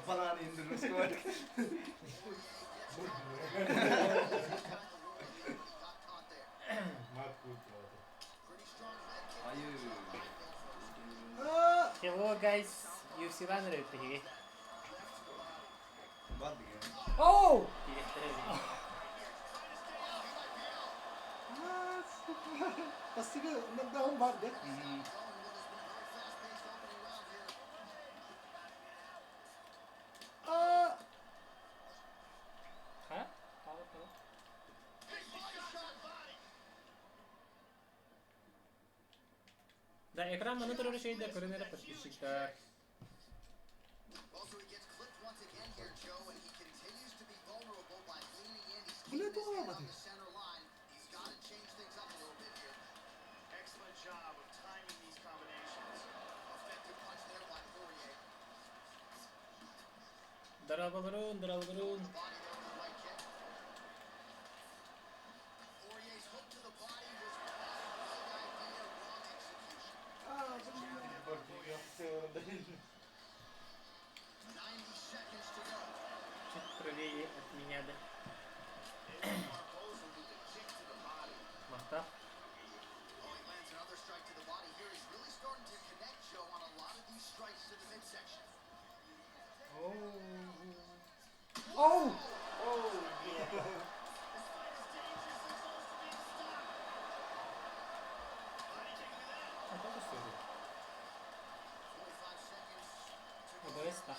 Banaan indirmiş koyduk. Hello guys, UFC-лаан эрэ биһиги. Oh! Бастакы нокдаун бар да. А! Ха? Да, экран маны турар şeyde көрүнэр подписчиктар. Бля, тоҕо Дорабаларун, дорабаларун. Чуть правее от меня, да. Махтав. Оу! А как что это? Обоеста.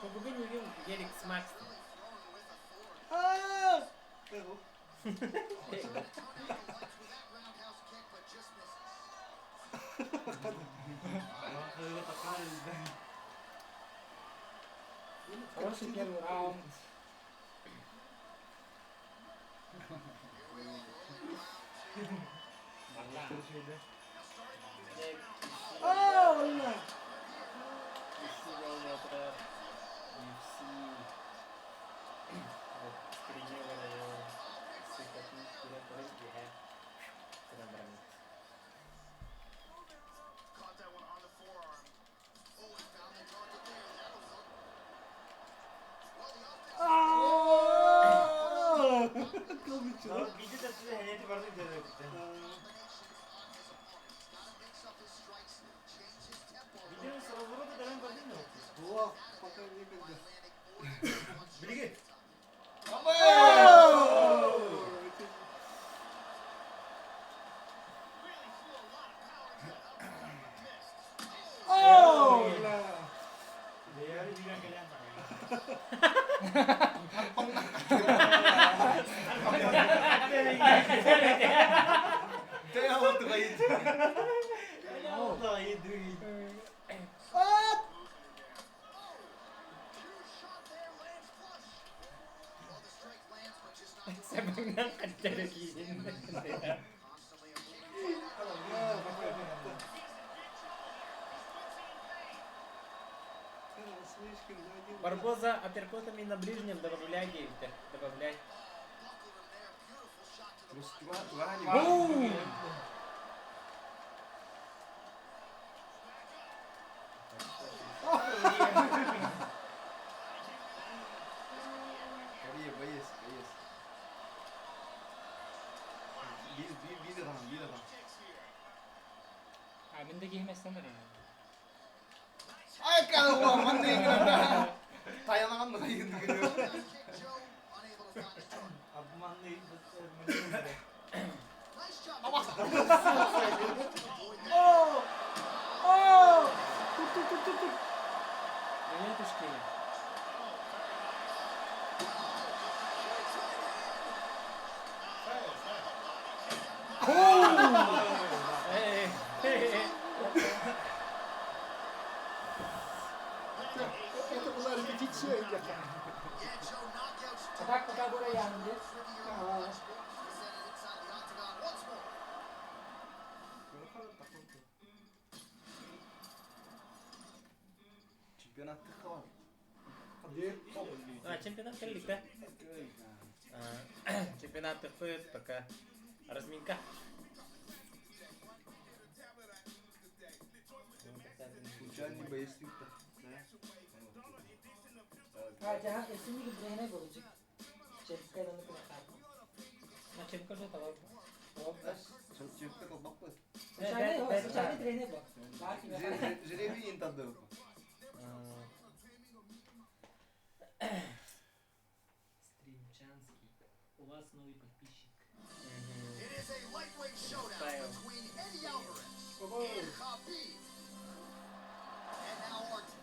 Бүгүн үйүм Гелик Смакс. Аа! Ого. Хороший первый раунд. Аа, валла. UFC. Аа! Кылбычы. Во, пока некогда. Оу! Бля. Аа! Sebabnya kerja lagi. Слишком один. Барбоза апперкотами на ближнем добавляй геймтер. Добавляй. Бум! Оо! Оо! Тур тур тур тур тур. Приветушки. Эй, эй, эй. Это была репетиция. А так пока Бураян есть. Чемпионат тыхал. А, чемпионат кэлликте. Чемпионат тыхпыт, пока разминка. Случайный боец да. А, жаһа эсини гидрене болжик. Чепка даны кына. На чемка же талап. Чемпионат колбакпы. Случайный, случайный тренер бу. Жребий интады. Стримчанский. У вас новый подписчик. It is a lightweight showdown between Eddie Alvarez and Khabib. And now Artur.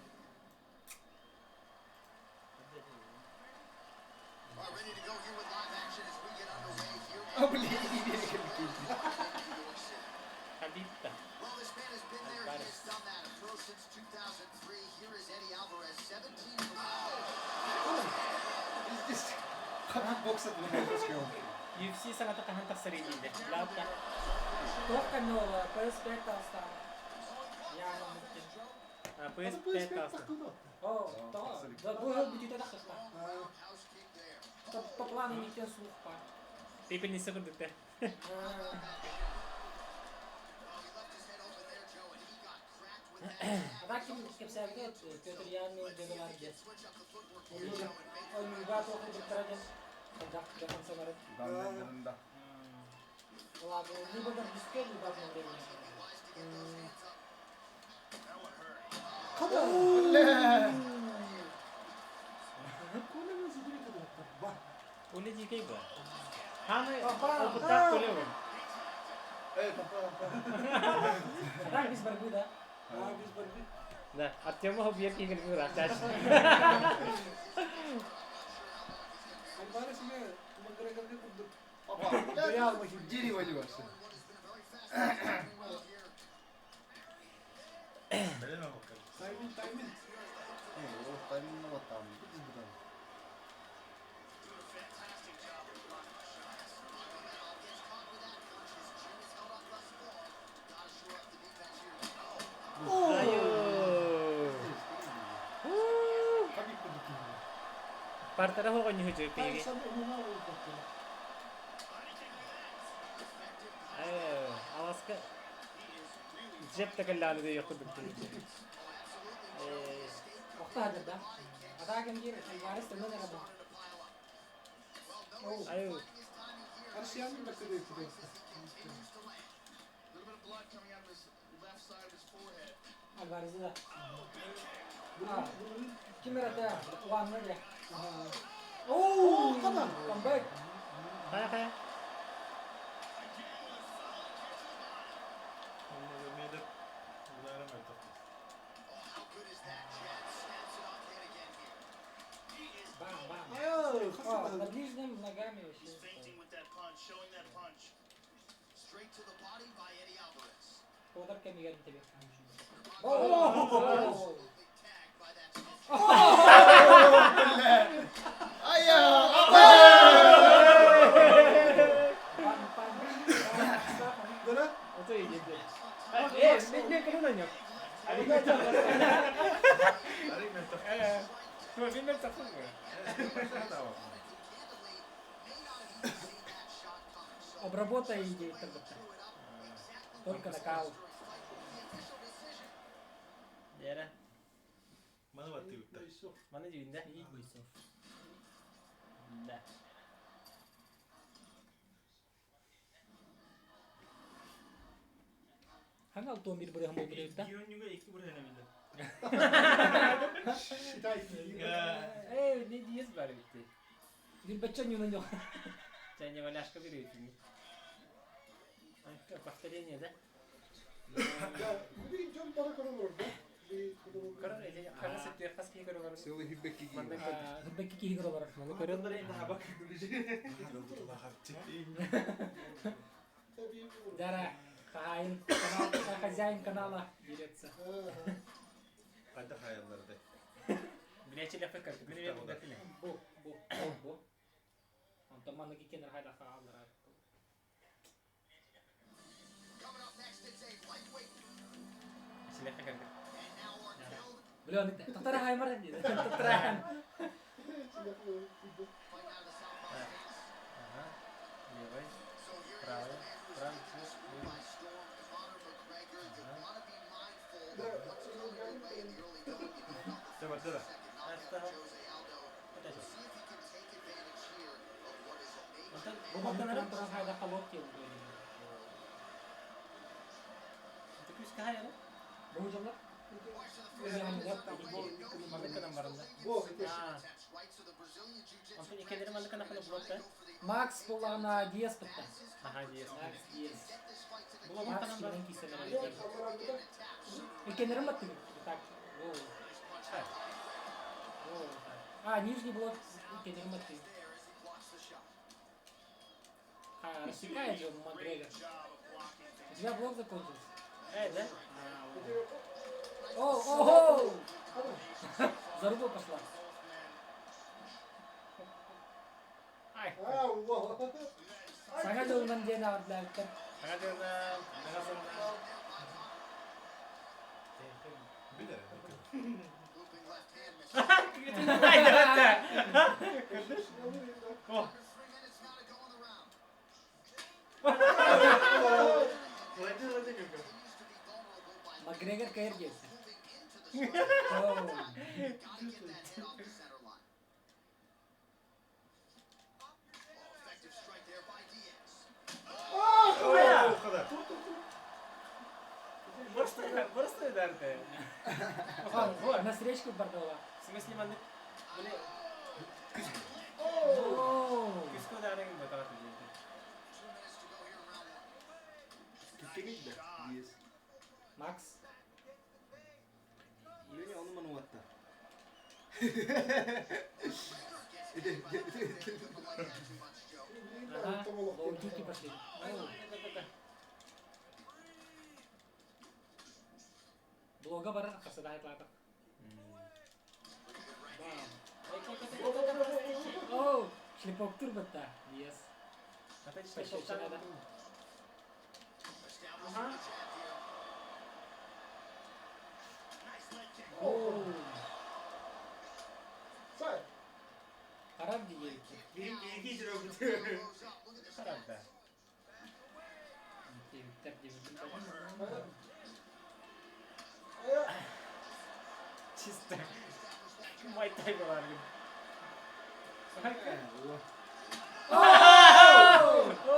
All right, ready to go here with live action as we get underway here at А, блин, New York City. Хабиб-то. Well, this man has been there, he has done that. A pro since 2003. Here is Eddie Alvarez, 17. Здесь Хабиб бокс от меня UFC саҥата хаһан тахсар дииллэр. Лаапта. Только новая, PS5 стала. Я вам А, PS5 тахса. О, да, да, бу бүтүтэ тахсыста. Roundhouse kick there. По плану никтен сух па. Пепельница курдук Well, he left his head open there, Joe, and he got cracked with that jab. А так ким кепсәбите Петр Ян мен дедалар де. Switch up the footwork here, Joe, and make Ойнуга тоқы доктораден. Кандак жақын санары. Дандарында. Ладно, либо там бискет, либо там времени. wise to get those hands up. Оля дикей ба. Ханы Папа! опыттаах Коля бу. Э, папа, папа. А так без борьбы, да? А, без борьбы. Да, Артема объект игры растач. Альварес эмэ Макгрегорга курдук. Папа, дерево не ваше. What has been a very fast round here. Тайминг, тайминг. Тайминг там. Biz Gets caught with that punch. His chin is held up thus far. Gotta shore up the defense here. Айо. Хабиб курдук. Партара хоҕонньу жөпиги. Тайсон ММА ойнатты. Айо, аласка джеп такаллааны да курдук. Э, Охта хадыр да. А так ким Альварес тымнан эрэ Айо. Арсианин да кырдык. Альварес да. А, ким эрэ да? Уанна да. Оу, камбэк. Хая хая. Oh, how good is that jab? Snaps it off yet again here. Бам, бам. Айо, О, хасыда. на ближнем ногами вообще. Straight to the body by Eddie Alvarez. Поводар кемигер тебе. Absolutely tagged by that snitch. Айя! Пан, пан. Да? Ото иди. Э, мен көрүнөн yok. Э, мен мен тахсың. Candidly, may not have even seen that shot coming. So Обработай идею тогда. drew it up exactly Только нокаут. during fight. The official decision. Дера. Маны дүйүндэ. Бойцов. Да. Хангал том bir buraya hamur buraya da. Считай. Э, не диез бар битти. Bir бача не на Және валяшка берет. Повторение, да? Да, bir жон бара көрөр да. Bir Көрөр, эже кага сеттер кас ки көрөр. Сылы хиббекки Мандай кийин. Бәки киһи бар. Маны көрөр. Дара, хозяин, канал, хозяин канала дерется. Билечи лепе көр. Мен мен бетиле. Бу, бу, бу, бу. Онтон маннык иккиэн хайда хааллар. Coming up next, it's a lightweight. Лепе көр. And now Arkell Бля, аны татарахаймар диэн. Татарахан. Ага. Левый. Правый. Правый. Левый. Все, барда. Онтон Бу бу баттанара. баттанара хайда халок диэн буолуо. Онтон күүскэ хайаны. Бу дьаллар. Маннык гынан баранда. Бог, ити. Аа. Онтон иккилэри маннык гынан хана блокта. Макс буоллаҕына Диас бытта. Аха, Диас. Макс Диас. Блогун Макс танан бар. кимнен киисэнэр Иккеннэрин баттыгын. Так. Воу. Воу. А, нижний блок иккеннэрин баттыгын. А, рассекает же Макгрегор. У тебя блок закончился. Э, да? А, вот. О, ого! Заруба пошла. Ай. А, ула. Саҥа дьылынан диэн аҕырдаабыттар. Саҥа дьылынан, саҥа сылынан. Билэр. Ай, да, О, Макгрегор каир диэбиттэр. Оу. О, хада. Просто, просто ударты. А, на встречку бардала. В смысле, маннык, били, Оу. күскө ударың батаға түзелді. Киккеге да. Диес. Макс. Леня оны маны ватта. Ага. Лоу-кики пошли. Оу. Блога барар хасадай плата. Оу, шлепок турбатта. Yes. Пощечина, да. Ага. Оу. Сай. Араб диэбиттэр. Харабда. Диэбиттэр диэбиттэр. Чисто. Муай-тай болар. Оу! О!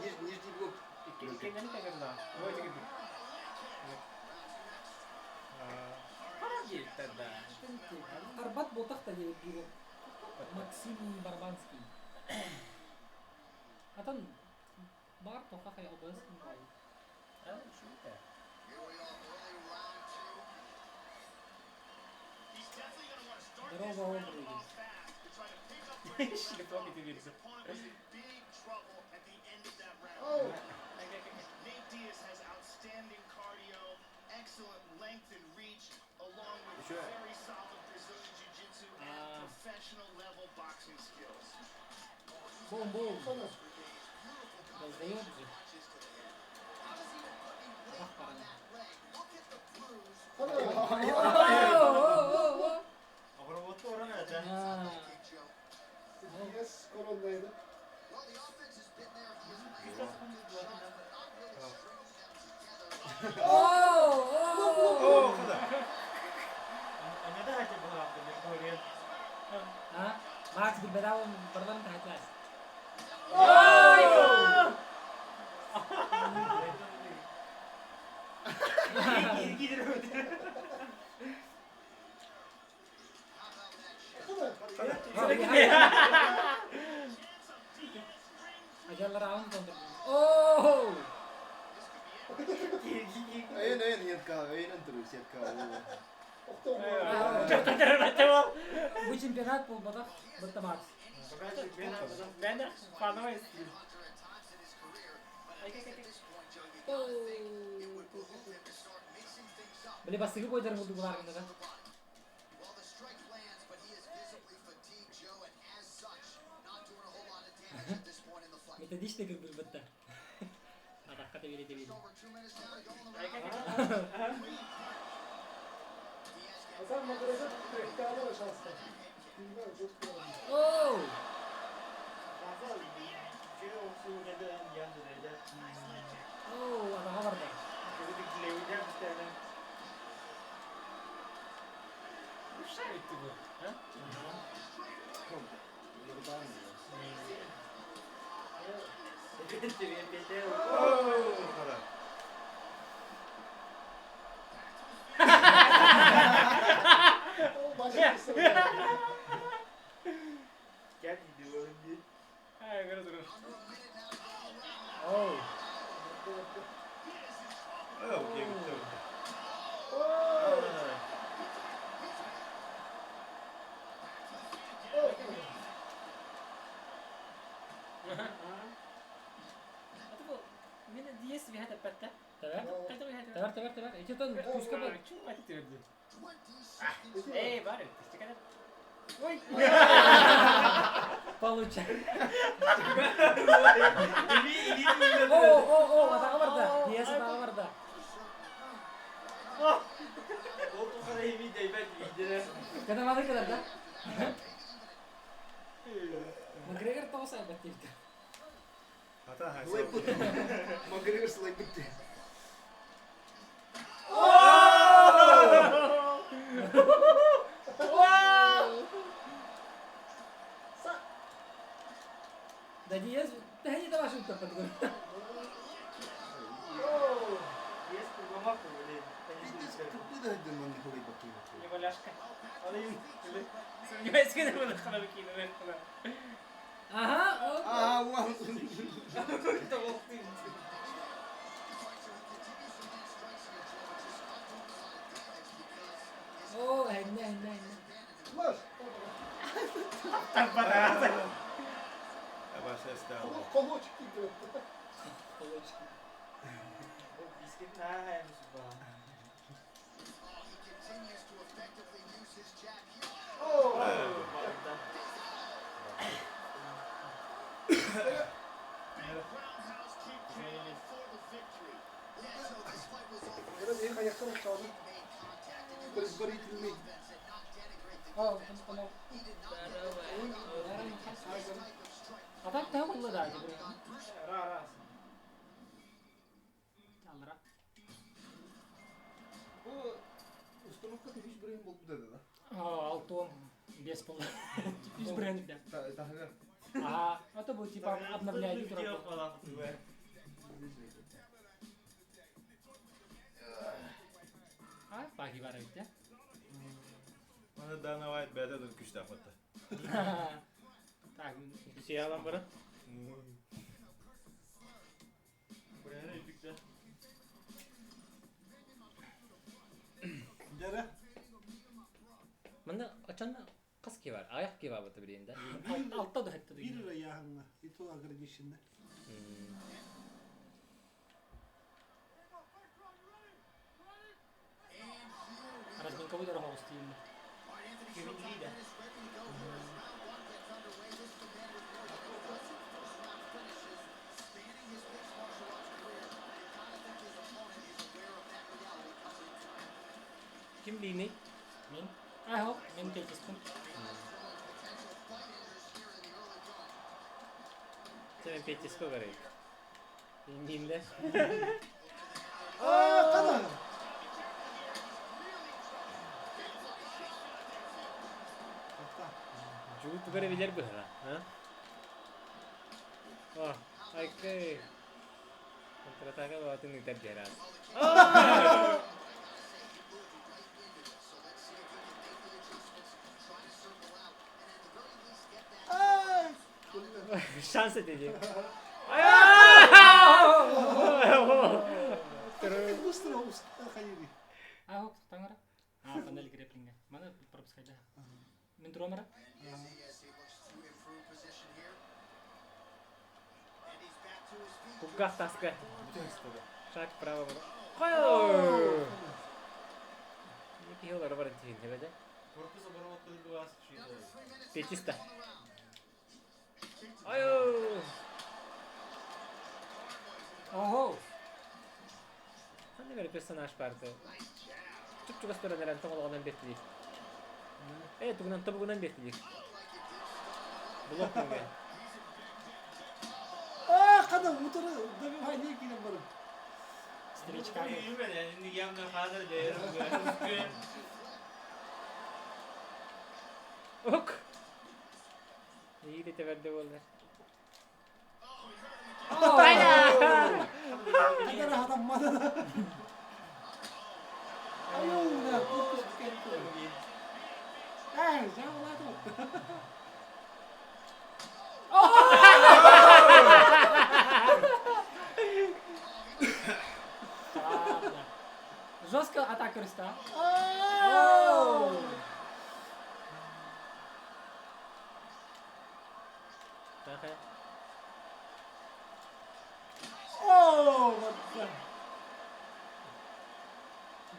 Нижний блок. Иккеннени тагырла. Ой, тигир. Хараб диэбиттэр да. Арбат болтахта диэбит биир. Максим Барбанский. Атын бар тоха хай обыз. А, шута. Здорово, обрыги. Шлепок ити бирсе. Оу. Еще А. Бум-бум. Раздает же. Ах, параны. О-о-о-о. А. Диас колоннайды. О-о-о. О, хада. А? Макс билбэдэҕин бардан таһатлаас. Ой! Ажал раунд контр. Оу! Айын айын ятка, айын турус ятка. Бу чемпионат буолбатах бытта Макс. Бэнэ фановый стиль. Били бастыгы бойдар булду булар да. Методичный кырбырбытта. Атахха тэбири тэбири. Hasan Макгрегор reklamı şanslı. Bilmem çok kullanıyor. Оу! Оу, атаха барда. O kadar. O başka bir soru. Оу! Yok, iyi bitti bitti. Тэбэр. Тэбэр, тэбэр, тэбэр. Ититен куска бар. Эй, бар, Получай. О, о, о, атаха барда. Диас атаха барда. Кадамады кадар да? Макгрегор тоҕус айбат диэбитэ. Hata haysa. Лайбыт. Макгрегор слайбыт. Да Диас, да не давай шутка подгон. Куда йде на них лайбаки? Ага, о. А, вау. О, хэннэ, хэннэ, хэннэ. Var. Başa Kolu, kolu çıktı gitti. Получки. Oo. Biraz iyi ayakta çaldı. Предварительный. О, оно. А так да было да, тебе. Алра. Бу установка үс бренд болуп деди да. А, Алтон без пол. Из бренда. Тахыгар. А, это будет типа обновлять А, пахи бар ведь, да? Bana Dana White bäde dur güç tapatты. Так, Сиялан бара. Dere. Мында ачан кыз ки бар, аяк ки бар бу биринде. алтта да хэтте 1 lira yağınla. İto agregişinde. Разминка будет дорого стильно. Ким линий? Мин. Ай, хоп, мин кейтистин. Сен петиско гарай. Индимде. Aa kadar. Жуут тугары билер быһара, а? О, айкэй. Контратака баатын итер жерас. Шанс этеди. Быстро hayır. Ай, хоп, таңара. А, панель греплинга. Мана пропускать, да. Мин тромера. Кугах таска. Шаг право. Кой! Ники хилар бар дин, не беде? Петиста. Айо! Ого! Ханна бары персонаж барды. Чуп-чугас туран эрэн тоҥолоҕунан бэртилиир. Э, тугунан тобугунан бэртилиир. Блок нөҥүө. А, хана утары добивание киирэн баран. Встречка. Ок! Иири тэбэрдэ буоллар. Хадара хатаммата да. Айуу, да, Эй, жаалаатым. Жестко атака рыста. Оо, барда.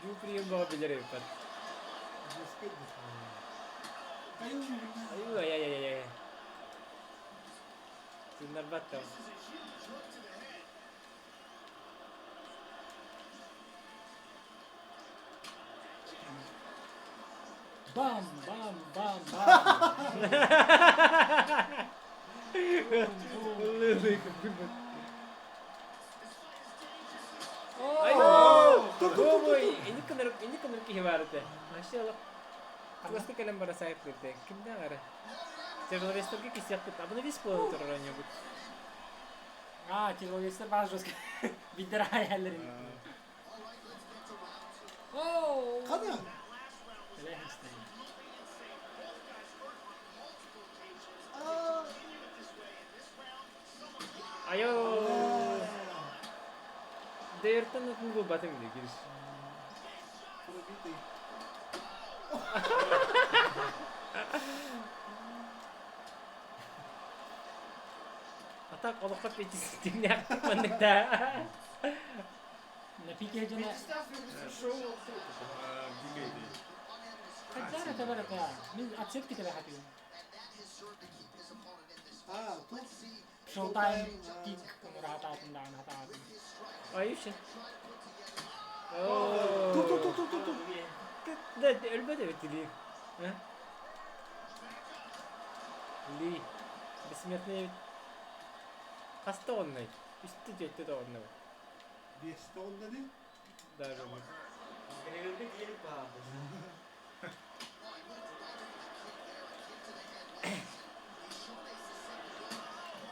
Дьуу прием бөҕө билэр эбиппин. Жестко Айуу. Айуу, ай-ай-ай-ай. Тыыннарбат да. Бам, бам, бам, бам. Ой, инник кынырып, инник кынырып киһи баар этэ. Вообще олох чугаска кэлэн бара сайыптырды. Кимдээх эрэ. Тяжеловестерге кисиэхпит. Абына вис буола турар оонньуубут. А, тяжеловестер баар жестко. Биддер айалларын. Оу! Хана. А, Айо! Дэйртэн атын булбатым дии кириш. пробитый. А так олоххо пятистиҥнээхтик маннык да. На пике дьоно Хотя это барата. Мин отсетки тебе хотел. А, тут Showtime кик муратаатын даҕаны хатаатын. Аюша. Тур, тур, тур, тур, тур, тур. Да, өлбөт эбит Ли. А? Ли. Бессмертный эбит. Хаста оннай. Үстэ түөттэ да оннай. Бесте онда не? Даже не.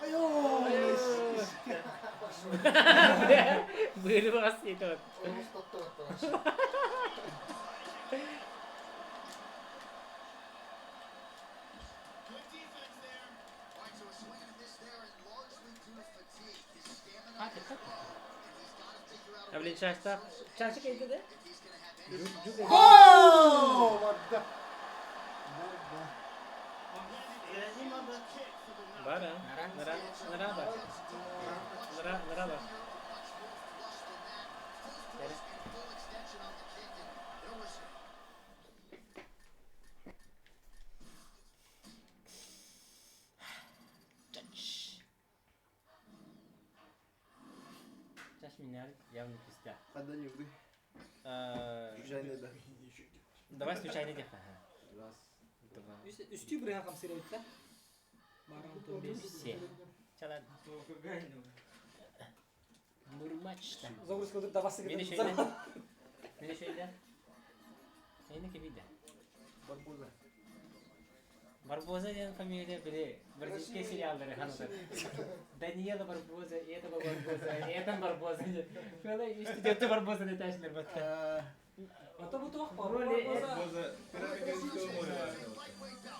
Айоо. Быыры баҕас сиэтэ А блин, чашта. Чашка кэлдэ да? Оо, барда. Барда. Бар, а? Нара, нара бар. Нара, нара бар. Чаш меня явно пизда. Хада не уды. А, Случайно, да. Давай случайно диэх. Раз. Два. Үстүү бір хам сирэйттэ. Баран тон Все. Чалан. Мурмачта. Загрузка тут давасы Мени шөйле. Мени шөйле. Эни кебиде. Барбоза. Барбоза диэн фамилия били бразильские сериаллары ханатар. Даниэла Барбоза, и этого Барбоза, и это Барбоза. Фела үстү Барбоза деташлар батта. Ото бу туох Роли- Барбоза. Боза, Пиратский море.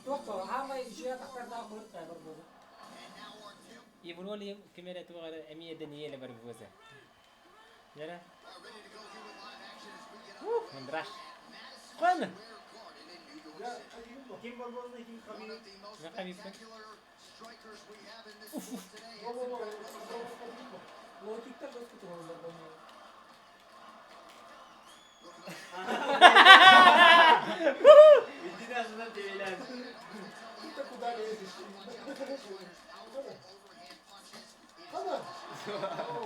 Туох хаамай үчүгэй тахтардаах былыртай Барбоза. И в роли кемере тугара Эмия Даниэла Барбоза. Яра? Ух, мандраж. Каны? Ким Барбоза, ким Хабиб? Мен Хабибпин. Лоу-киктер жестко туһаллар болмай. Иди на телелен. Ты куда лезешь? Хана. Хана.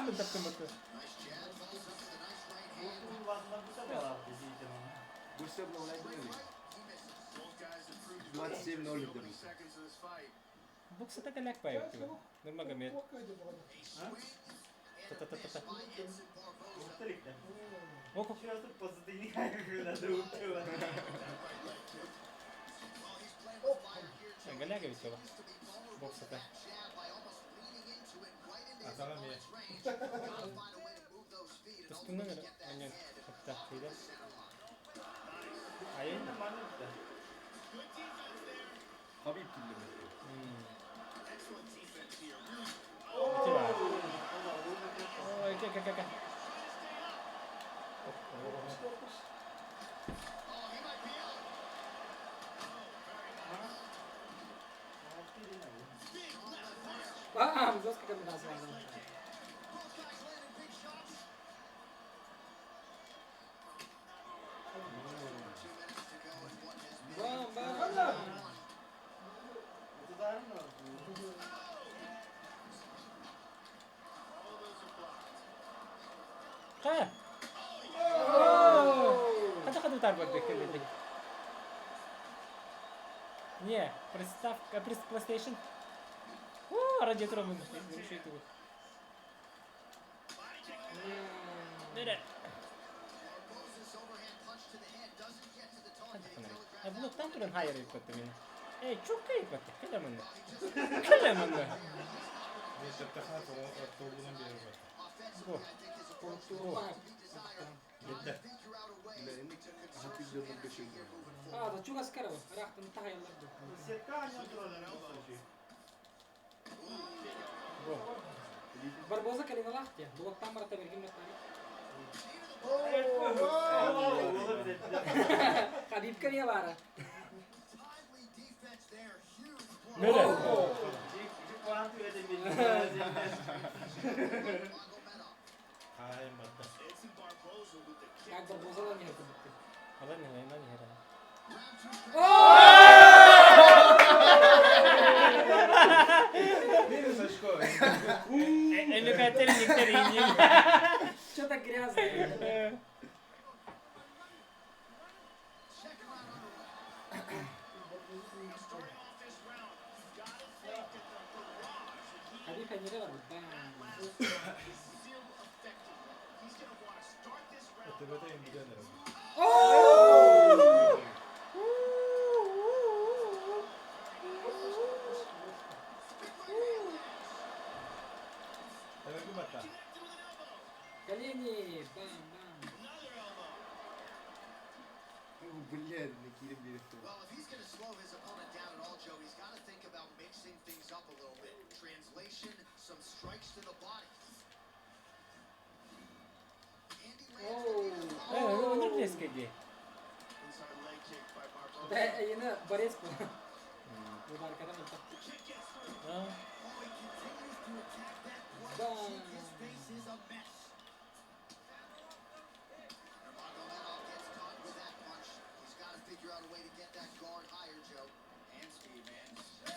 Атахтын таптыммыты. Больше обновлять не 27-0 держит. Боксата каляк пай. Нурмагомед. Та-та-та-та. О, Галягович его. Боксата. Атаҕа эмиэ. Тустунан эрэ анньан таптаахтыыра. Айын. Хабиб киллэрбит. Ити баар. Ой, кэ кэ кэ кэ. Бам! Жесткая комбинация. Бам, бам, бам. Ха! Хата хата утар бек келди. Не, приставка, PlayStation. О, радиатор мын. Нере. Блоктан туран хайыр иппетте мин. Эй, чукка иппетте. Кэлэ мынна. Кэлэ мынна. Мен таптахына тобунан биэрэр бат. Бу. Битте. Хабиб держит бешеный. А, да чугас карава. Рахтан тахайлар. Бу. Барбоза калиналахте. Блоктан барата берген мастари. Хабиб калия бара. Нере. Хаайын батта. Как Барбоза да не херкубытты. Алар не лайна не хера. Минус очко. Элюкатер никтер Что так грязно? Хабиб не бар. Бам. Өтөбөтө имден эрэ. Эбэги батта. Колени. Бам, бам. Блядь, на кире берет. Well, if he's going to slow his opponent down at all, Joe, he's got to think about mixing things up a little bit. Translation, some strikes to the body. Andy lands the Оу. Э, өнөр лескеди. Да, ена борец был. Удар когда был. А, Oh, he continues to attack that right Бам. cheek. His face is a mess. Nurmagomedov gets caught with that punch. He's got to figure out a way to get that guard higher, Joe. And speed, man.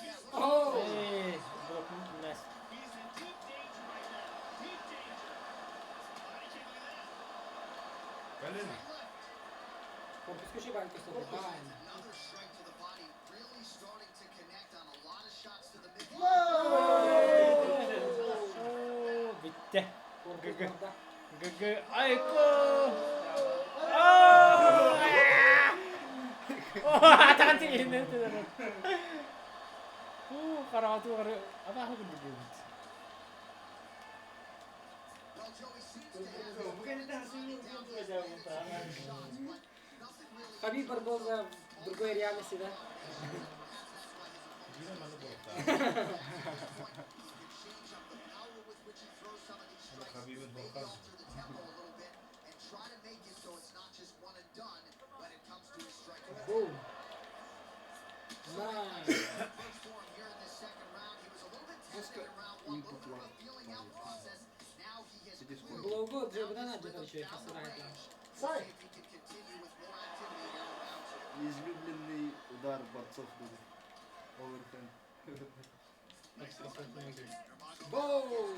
Yeah, look Оу. Эй, блок нас. Калин. Корпус көшө байкы столу. Бам. Another strike to the body, really starting to connect on a lot of shots to the mid. О, битте. Корпус ГГ. барда. ГГ. Айко. О! О, атаан тигинне. Оо, караату гары. Аба хагы бит. Well, Joey seems to have his shots, but nothing really Хабиб Барбоза в другой реальности, да? Бире маны болта. He could change up the power with which he throws some of these strikes, Хабибин maybe Волкан. alter the tempo a little bit, and try to make it so it's not just one and done when it comes to his striking. Бум. Найс. First for him here in this second round, he was a little bit tentative in round one, a little bit of a feeling out process. Now he has Сидишь, clearly Блогу found Джебдана his где-то rhythm еще down the сыграет. range. We'll Сай. see if he can continue with more activity here in round two. Излюбленный удар борцов будет. Оверхенд. Боу!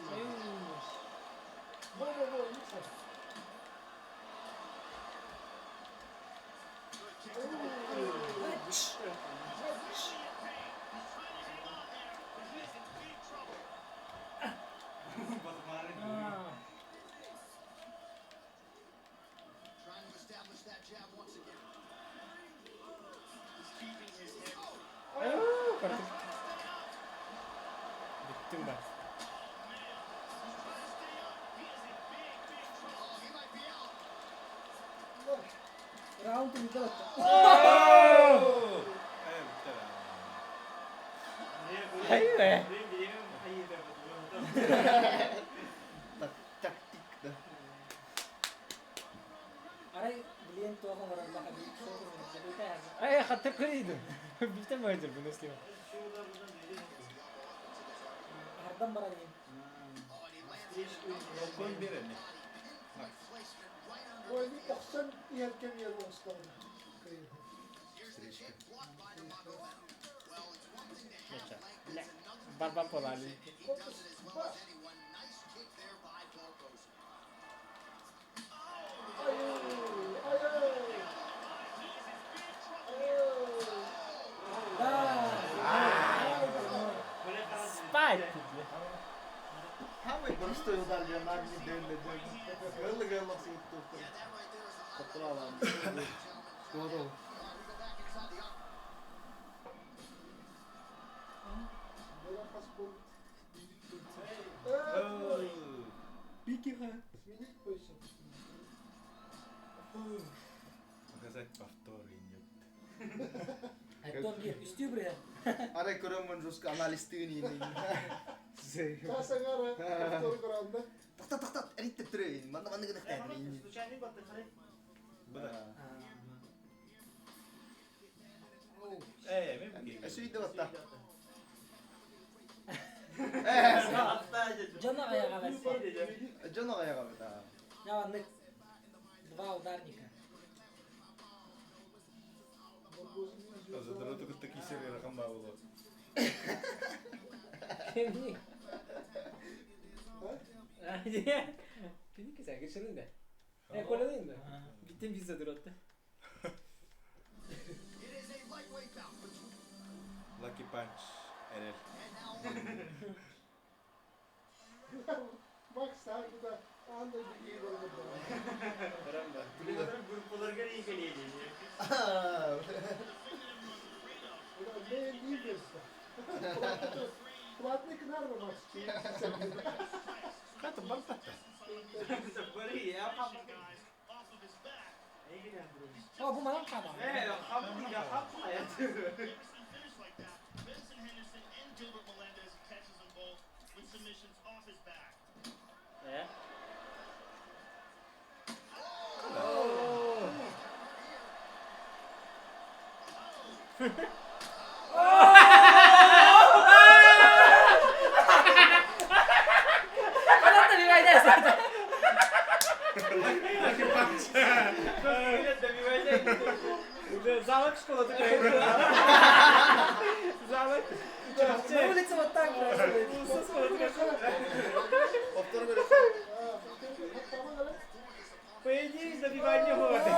Раунд бүтэ батта. Hayır. Тактик да. Арай билиэн туох оҥороллор Хабиб суох оҥорор. Ay hatta kırıydı. Битен байдыр bunu слива. Ардан баран иһин. Кон берели. Ойны тохсон иһэр кэмигэр оҥостоҕуна. Кыайыы. Барба полали. Айыы! Айыы! Айыы! Спать. Самый простой удар Леонардо Дэнли. Гылы-гылы суттуктур. Топтуралам. Здорово. Была хаспорт. Пики ха. Сменить позицию. Показать повтор идет. Аттон биир үстүү бирэ. Арай көрөммөн жестко анализтыын иин. Чаас аҥаара повтор көрөндө. Тохтот тохтот эриттеп түрөйүн. Манна манна гынахтаан иин. Буда. Э, мен Эсүйдө батта. Дьоно аяҕа бэрсэ. Жон аяга бата. Я маннык два ударника. Задороту кытта кисер ракам ба болот. Кемни? Бини кесе geçirin de. E koladın da. Bittin pizza duratты. It is a lightweight bout between Lucky Punch. Эрел. and now Макс да анда билии болбут. Мен не берсе. Платный кнар Макс. Ката барбата. О, бу манан хаама. Э? Манан да бивайда. Замок школа такая. Замок. На улице вот так происходит. Повтор көрөсүң. Поединок забивание года.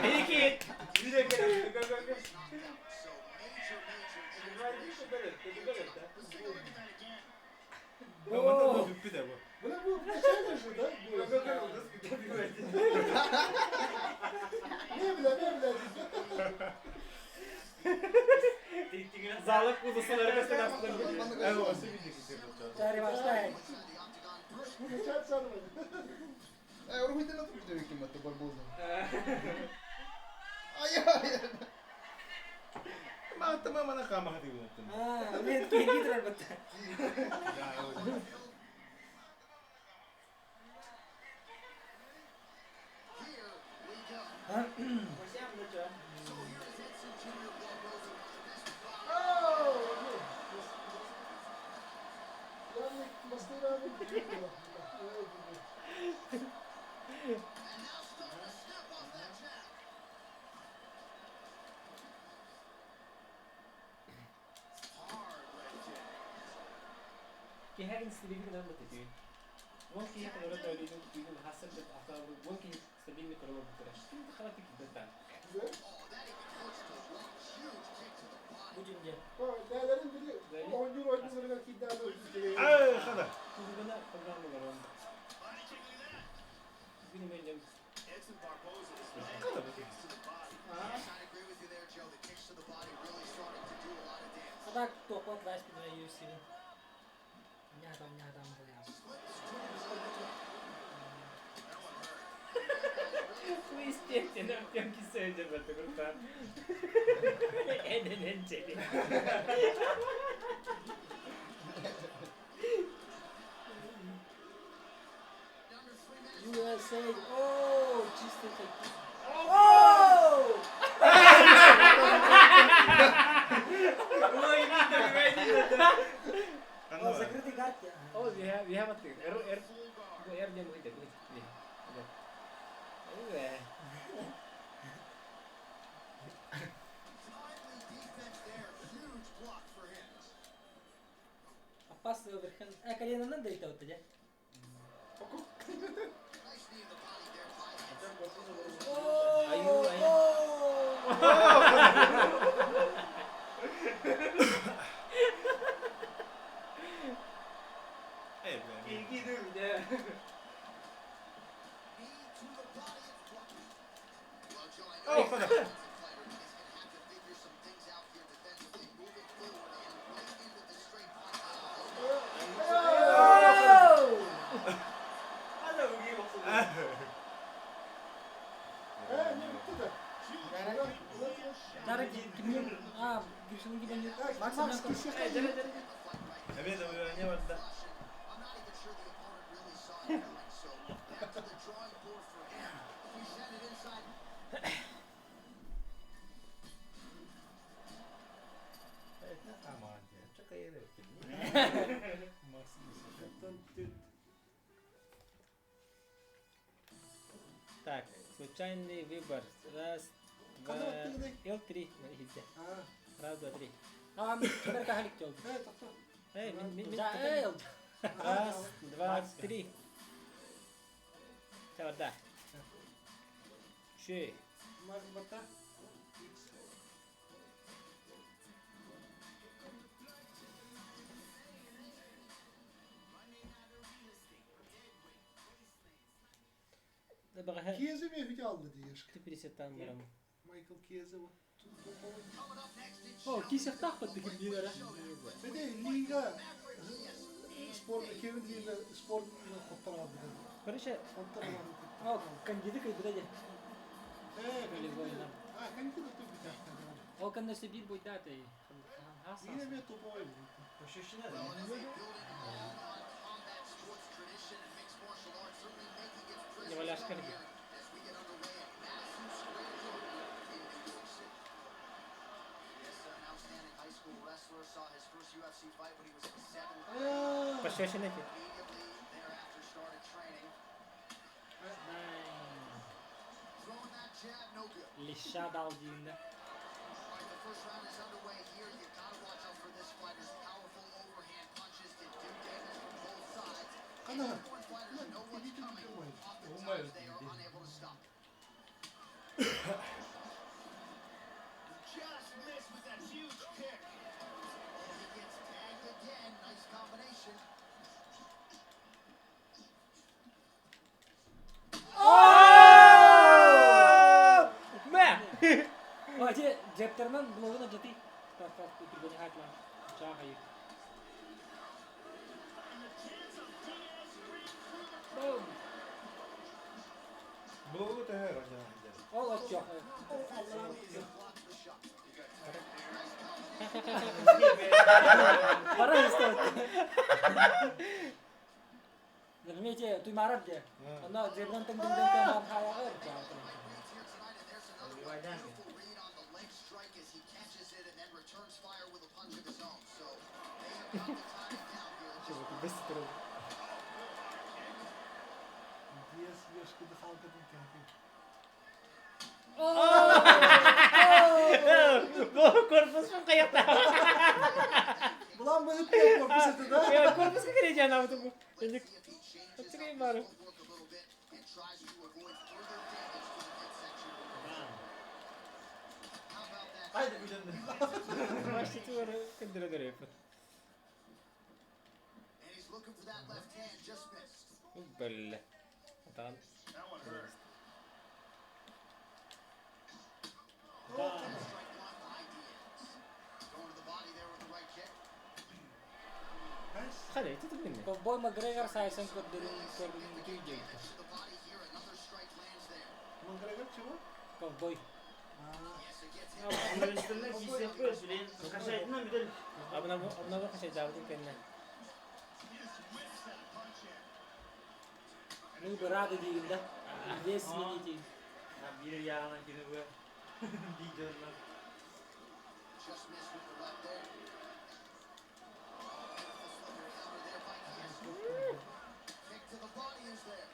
Никит. Манда бу бүппү да бу. Бля, бу вначале же, да? было? Не, бля, не, бля. Залог uluslararası gazeteler. Манна Э, көрөсүң. осы видео кисер болот. Жари баштайын. Начать заново. Э, уруйден атып бүтө экен батта барбоза. Ай ай. Ма тама мана хама хати болот. Аа, мен кеги турар батта. here we go. So here is Edson Jr. Barboza, one of the best And now starting to snap off that jab. Hard left jab. Ki her istediğini kadar dedi. ممكن ياخذ ولد وليد يقول حسب اعطاه ممكن يستفيد من كلامه بكره انت خلاص كده Oh, that even hurts to watch. Huge kick to the body. Бу жүнге. Нелерин biri oyuncu oyuncularına kidnap öldürdü. Ай, хада. Kulübüne programı var onda. Benim elim Хада бу. Yes, I'd agree with you there, Joe. The kicks to the body really starting to do a lot of damage. Хада тоқлат вайс бина UFC. Нятам нятам бля. Slips to his left. Please Тиэн киссе өйдөбөттө куртаан. Эненен чели. USA! Оо, чистый хоккей. Оо! Ханна бар? Закрытый карте. Ол биһа биһа баттык. Эр эр бу эр диэн быһыйда быһыйда. Эбэ. Timely defense there. Huge block for him. Опасный оверхенд. А, коленонан да это вот, да? Nice knee to the body there by Аю аю. Эй, бля, мен. Knee to the body. It's blocked. Well, Joe, I Oh, know fuck. the defensive fighter is going to have to figure some things out here defensively, moving forward and right into the straight punch. Э, не вот это. Дары кимнин? А, Гришин гибанит. Макс Макс Макс кисех. Эбе, добивание бар да. I'm not even sure the opponent really saw it coming, so back to the drawing board for him. We send it inside. Аман, чакайры. Так, случайный выбор. Раз, два, Ханна баттыгыдай? Л3. Иһилде. А, Раз, два, три. А, кимер кахалик жолду. э, тохто. Эй, мин мин Да, эй, ол. Раз, два, три. Чабарда. Шүй. Макс батта. Икс. Багаһа Киезі мен хүте алды дейешк. Типирисеттан барам. Майкл Киезі вот. Coming up next, it's О, кисехтах бат кимнин ара. Беде лига спорт Кевин лига спорт хоттар алды. Короче, Хоттар алды. О, кандиды кайбыда де. Э, Голевой нам. А, кандида тут битә. Ол кандасы бир бойда ты. Лига мен топовой. Well, it is a building long on combat sports tradition and mixed martial arts, certainly making its presence Неваляшка known ли? here as we get underway at Madison Square Garden in New York City. Yes, an outstanding high school wrestler saw his first UFC fight when he was in seventh grade. пощечина эти. Immediately thereafter started training. Throwing that jab, no good. Леща дал дейін. All right, the first round is underway here. You gotta watch out for this fighter's powerful overhand punches that do damage from both sides. Қана. Foreign fighters know what's coming. Oftentimes they are unable to stop it. Just missed with that huge kick. Oh, he gets tagged again. Nice combination. Мэ! О, те джептернан блогына жати. Так, так, түргөне хатлан. Чага йык. Бум. Блогу төһөр ажан. Ол отчо. Blocks the shot. Бара истеп. Заметьте, туймарап де. Ана джебран тың тың тың тың хаягы. Reads here tonight, and there's another one. Beautiful read on the leg strike as he catches it and then returns fire with a punch of his own. So they have got the timing down here. Быстро. Диез ешкіді халқының кәпі. Бу корпус каякта. Бұлан бұны пеп корпус еді да? Корпуска кире жана бу. Let's see if he changes up Отчыгай his бары. footwork a little bit and tries to avoid further damage to the midsection. How about that? Haydi gücendim. Başta tuvarı kındırı yapın. And he's looking for that left hand, just missed. Бөлле. Атан. That one hurt. Strike blocked by Diaz. Going to the body there with the right kick. Хadi, tutup beni. Ковбой Макгрегор сайсын көрдөрүн көрдөрүн түйдейт. To the body here, another strike lands there. Макгрегор чего? Ковбой. Журналисттерler киисиэхпэ билин кашайтынан бүтэн Обново хачайдаабытын кэннэ. Мы бы рады диигин да. Вес смените. Биир ыйааҕынан кини бу видеонан Just missed with the left there. Beautiful slippery counter there by Chiesa. Kick to the body is there.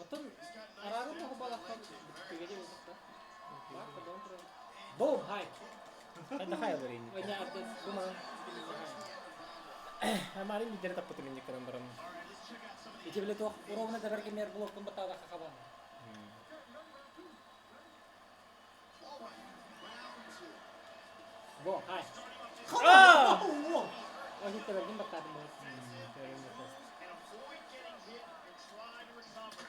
Оттон араарын тоҕо балахтан түгэни булбут Бум, хай. Ханна хайалар инник. Ойна арда буман. Амарын бидere таппытым инник кынан барам. Ити биле туох ровно да берген блокпун баттаада хахабан. All right, round two. Бо, хай. Аа! Ой берген баттаадым бу. And avoid getting hit and try to recover.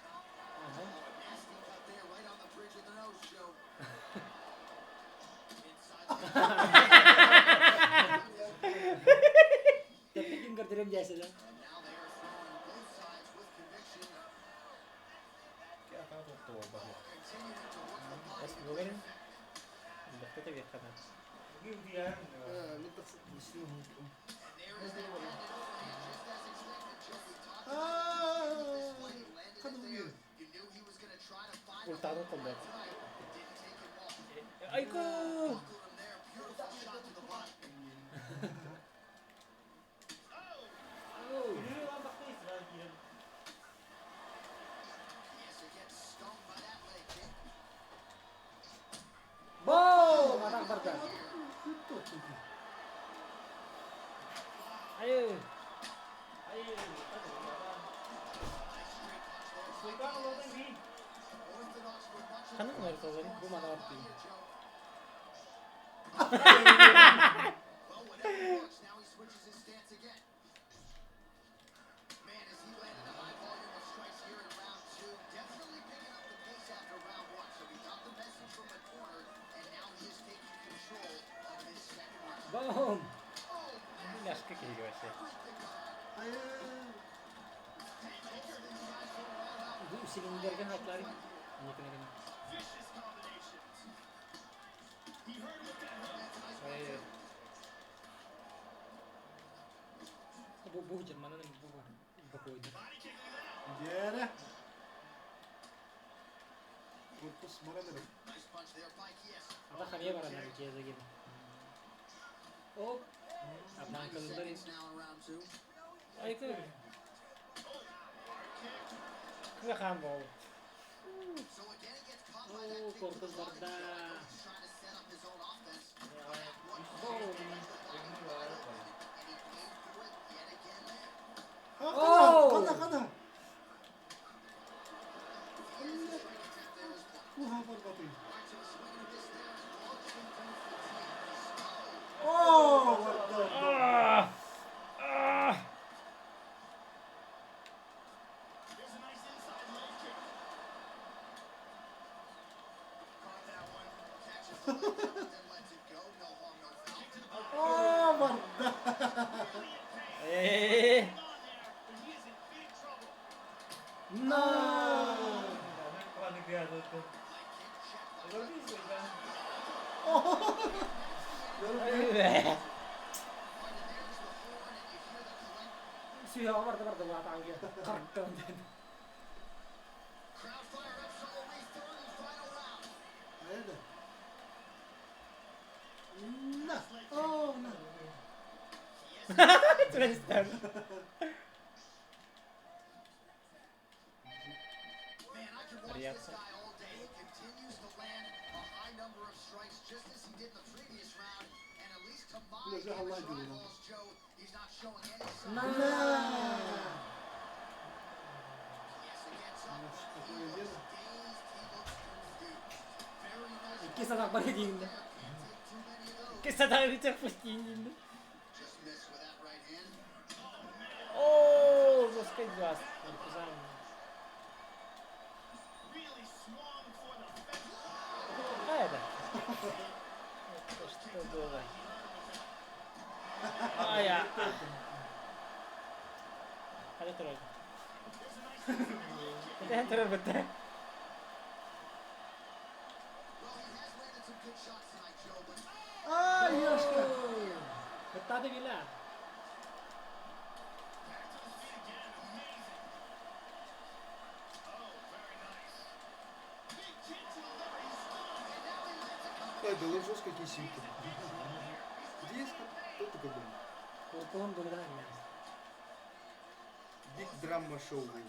Аха. Nasty cut there, right on the bridge of the nose, Joe. Inside the Тэппикин көрдөрөм дьээсэлэ. And now they are throwing both sides with conviction. Continuing to work the body. Эс бугарын. Бахта бихана. Мен тахсы And there is that patented overhand, just as expected, Joe. We talked about this fight. He landed it there. You knew he was going to try to find a Ултаадын hole колбот. tonight. It didn't take him long. Айку! Buckled him there. Beautiful shot to the body. Chiesa gets stung by that leg kick. Бо, атах барда. Айы! Nice straight punch there by Chiesa. Orthodox with much of Ханна мөр толын. Бу мана бартын. here, Joe. Well, whatever works. Now he switches his stance again. Man, as he landed a high volume of strikes here in round two, definitely picking up the pace after round one. So he got the message from the corner, and now he is taking control of this second round. Бом. Oh, Яшка киһиге вообще. everything on. Бу усилиндерге хайтлары. Никне генә. Vicious combinations. He heard with that hook. Айы. Бу бу жерманын бу бар. Бу койду. Body kick, look at that. Диэре. Корпус баран Nice punch there by Chiesa. Ата хамия баранар Chiesa гене. Оп. Абдан 90 кылдыр. seconds now in round two. Айку! Кыга хаан бол. So again, he gets caught by that Оо, kick to корпус the body. барда. Joe. I know he's trying to set up his own offense, but at what cost? Бом. He left the body wide open, and he paid for it yet again there. Оу! Хана хана. Chiesa strike attempt there is blocked. Уха барбаты. All right, so a swing and a miss there, and largely through fatigue. Оо, барда. Аа! Аа! There's a nice inside leg kick. Caught that one. Catches the leg there, but then lets it go. No harm, no foul. Kick to the body. Оо, барда. Really in pain. Э! Hang on there, but he is in big trouble. На! Leg kick checked by Э! All right, and there's the horn, and you hear the collect Сүйө барда барда бу атаңга. Карттан. crowd fire up. So will we. Third and final round. Айда. На. Оо, на. Түрестер. Man, I can watch this Реакция. guy all day. He continues to land a high number of strikes just as he did in the previous round. And at least to my Бля, amateur Allah diyor lan. eyeballs, Joe, he's not showing any sign. На! Chiesa gets up. He Такое looks дело. dazed. He looks confused. Very nice. Икки садак бар дигин. there. Can't take too many of those. Кысадан үтек пустин. Just missed with that right hand. Оо, жестко бас. Корпусам. Really swung for the fence. Хайда. Это что было? Ая. Хайда турар. Кэтэһэн турар бытта. Ай, Яшка! Кыттааты билэ. Эй, да лучше какие симки. Есть кто такой был? Куоппалан дугдаан эмиэ. Биг драма шоу был.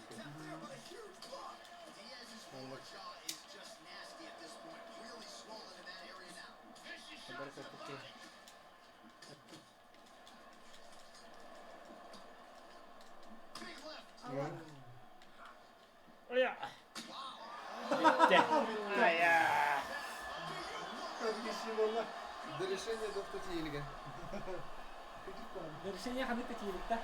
Киши болла. До решения доктор Тиелига. До решения ханнык да тиийбиттэ.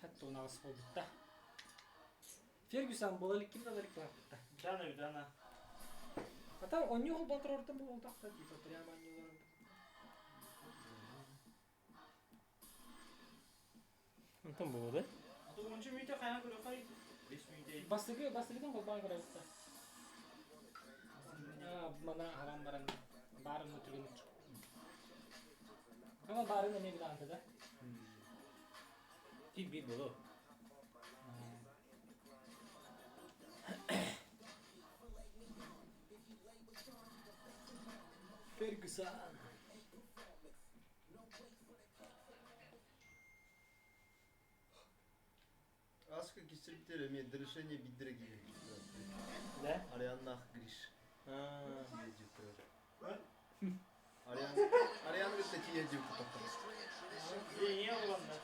Хатта унаҕас буолбутта. Фергюсон буола илик ким да илик бааппытта. Дана Дана. А там онньу холбон турортан буолтахта типа прямо онньуларын. Онтон буолуо. А то ончу мүйтэ хайа көрө хай. Бес мүйтэ. Бастыгы бастыгытан холбоон көрөбүттэ. Аа мана хаван баран баарын өтүргүн. Ама баарын эмиэ билаанта да. Тип бир буолуо. Фергюсон. Аска кисирбитер эми до решения биддере киһи. Да? Арианнах Гриш. Аа. Ариан Ариан кытта тиийэ дьиэбит тоқтор. Не буланна.